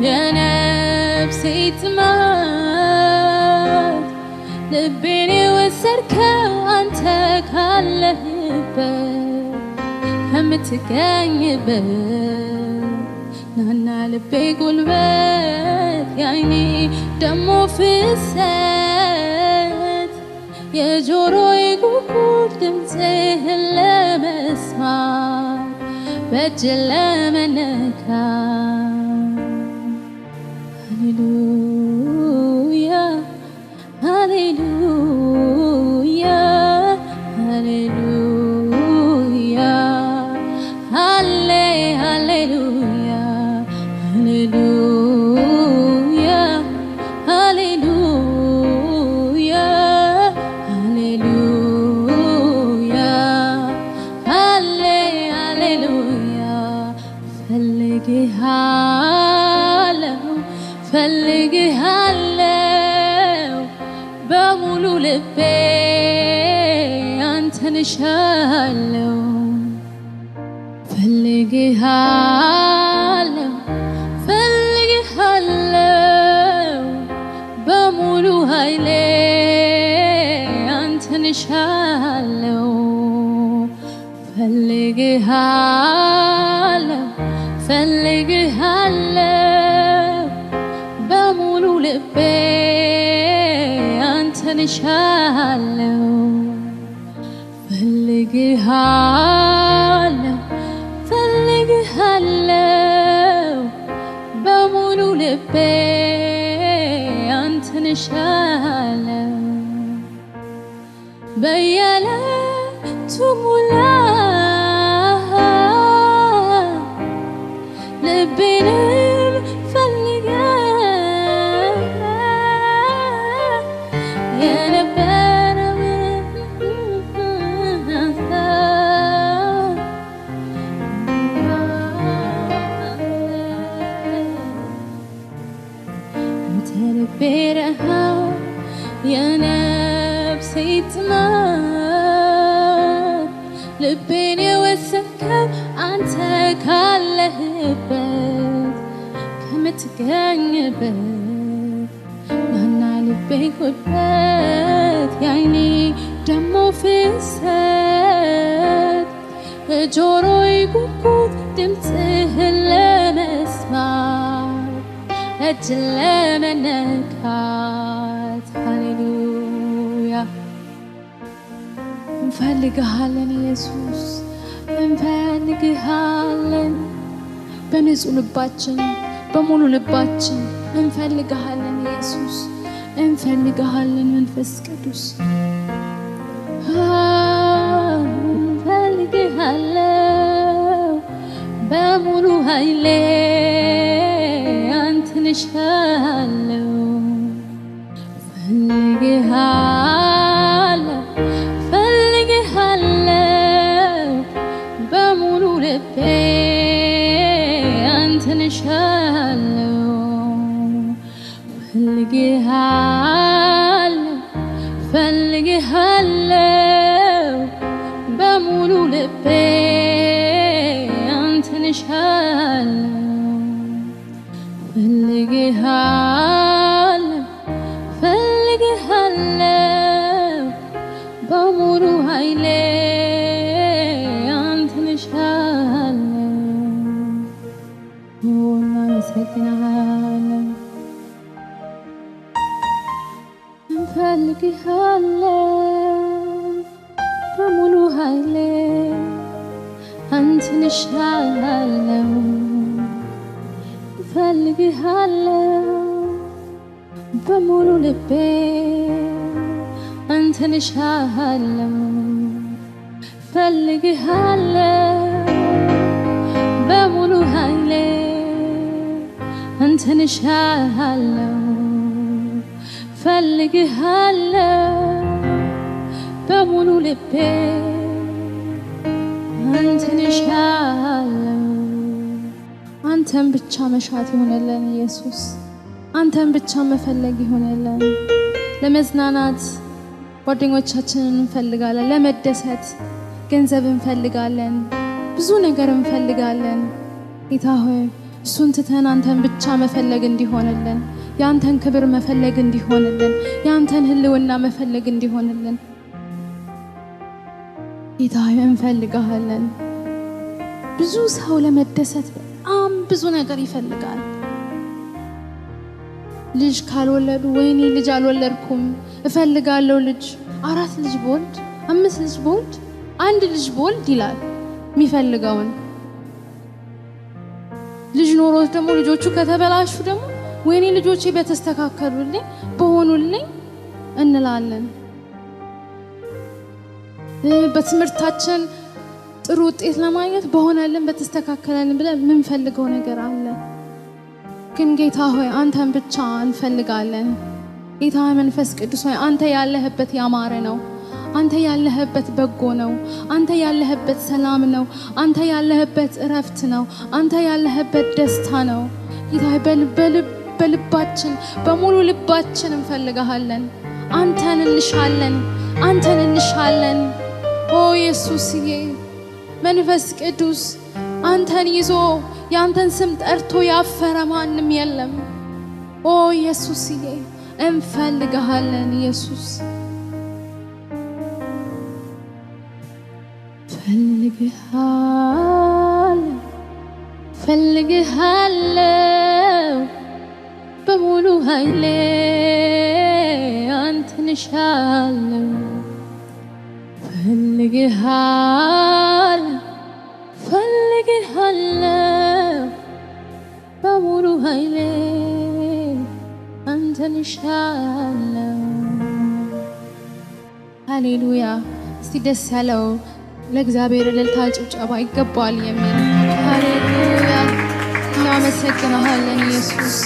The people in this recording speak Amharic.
የነፍሴ ጥማት ልቤን የወሰድከው አንተ ካለህበት ከምትገኝበት ናና ልቤ ጉልበት ያይኔ ደሞ ፍሰት የጆሮዬ ጉጉት ድምፅህን ለመስማት በእጅ ለመነካት። ሃሌሉያ ሃሌሉያ ሃሌሉያ ሃሌ ሃሌሉያ ሃሌሉያ ሃሌሉያ ሃሌሉያ ሃሌ ሃሌሉያ። ፈልግሃለሁ ፈልግሃለሁ በሙሉ ልቤ አንተን እሻለሁ። ፈልግሃለሁ ፈልግሃለሁ በሙሉ ኃይሌ አንተን እሻለሁ። ፈልግሃለሁ ፈልግሃለሁ በሙሉ ልቤ አንተን እሻለሁ። ፈልግሃለሁ ፈልግሃለሁ በሙሉ ልቤ አንተን እሻለሁ። በየዕለቱ ሙላ ልቤንም ፈልገ የነበረውን ሀሳብ አንተ ልቤ ረሃብ የነፍሴ ጥማት ልቤን የወሰድከው አንተ ካለህበት ከምትገኝበት ናና ልቤ ጉልበት ያይኔ ደሞ ፍሰት ጆሮዬ ጉጉት ድምፅህን ለመስማት እጅ ለመነካት። ሃሌሉያ እንፈልግሃለን ኢየሱስ እንፈልግሃለን። በንጹህ ልባችን በሙሉ ልባችን እንፈልግሃለን ኢየሱስ እንፈልግሃለን መንፈስ ቅዱስ እንፈልግሃለሁ በሙሉ ኃይሌ አንተን እሻለሁ። ፈልግሃለሁ ፈልግሃለሁ በሙሉ ልቤ አንተን እሻለሁ። ፈልግሃለሁ ፈልግሃለሁ በሙሉ ልቤ አንተን እሻለሁ። ፈልግሃለሁ ፈልግሃለሁ በሙሉ ኃይሌ አንተን እሻለሁ። እናመሰግናለን እንፈልግሃለን በሙሉ ኃይሌ አንተን እሻለሁ። እፈልግሃለሁ በሙሉ ልቤ አንተን እሻለሁ። እፈልግሃለሁ በሙሉ ኃይሌ አንተን እሻለሁ። እፈልግሃለሁ በሙሉ ልቤ አንተን እሻለሁ። አንተን ብቻ መሻት ይሆነልን ኢየሱስ፣ አንተን ብቻ መፈለግ ይሆነልን። ለመዝናናት ጓደኞቻችንን እንፈልጋለን፣ ለመደሰት ገንዘብ እንፈልጋለን፣ ብዙ ነገር እንፈልጋለን። ጌታ ሆይ እሱን ትተን አንተን ብቻ መፈለግ እንዲሆንልን፣ ያንተን ክብር መፈለግ እንዲሆንልን፣ ያንተን ህልውና መፈለግ እንዲሆንልን ጌታ ሆይ እንፈልግሃለን። ብዙ ሰው ለመደሰት በጣም ብዙ ነገር ይፈልጋል። ልጅ ካልወለዱ ወይኔ ልጅ አልወለድኩም እፈልጋለሁ ልጅ፣ 4 ልጅ ብወልድ፣ 5 ልጅ ብወልድ፣ 1 ልጅ ብወልድ ይላል የሚፈልገውን። ልጅ ኖሮት ደግሞ ልጆቹ ከተበላሹ ደግሞ ወይኔ ልጆቼ በተስተካከሉልኝ በሆኑልኝ እንላለን። በትምህርታችን ጥሩ ውጤት ለማግኘት በሆነልን በተስተካከለልን ብለን የምንፈልገው ነገር አለ። ግን ጌታ ሆይ አንተን ብቻ እንፈልጋለን። ጌታ መንፈስ ቅዱስ ሆይ አንተ ያለህበት ያማረ ነው። አንተ ያለህበት በጎ ነው። አንተ ያለህበት ሰላም ነው። አንተ ያለህበት እረፍት ነው። አንተ ያለህበት ደስታ ነው። ጌታ ሆይ በልባችን በሙሉ ልባችን እንፈልግሃለን። አንተን እንሻለን። አንተን እንሻለን። ኦ ኢየሱስዬ፣ መንፈስ ቅዱስ አንተን ይዞ ያንተን ስም ጠርቶ ያፈረ ማንም የለም። ኦ ኢየሱስዬ እንፈልግሃለን። ኢየሱስ ፈልግሃለሁ፣ ፈልግሃለሁ፣ በሙሉ ኃይሌ አንተን እሻለሁ። ፈልግሃለሁ፣ ፈልግሃለሁ፣ በሙሉ ኃይሌ አንተን እሻለሁ። ሃሌሉያ። እስቲ ደስ ያለው ለእግዚአብሔር እልልታ ጭብጨባ ይገባል የሚል። ሃሌሉያ፣ እናመሰግንሃለን ኢየሱስ።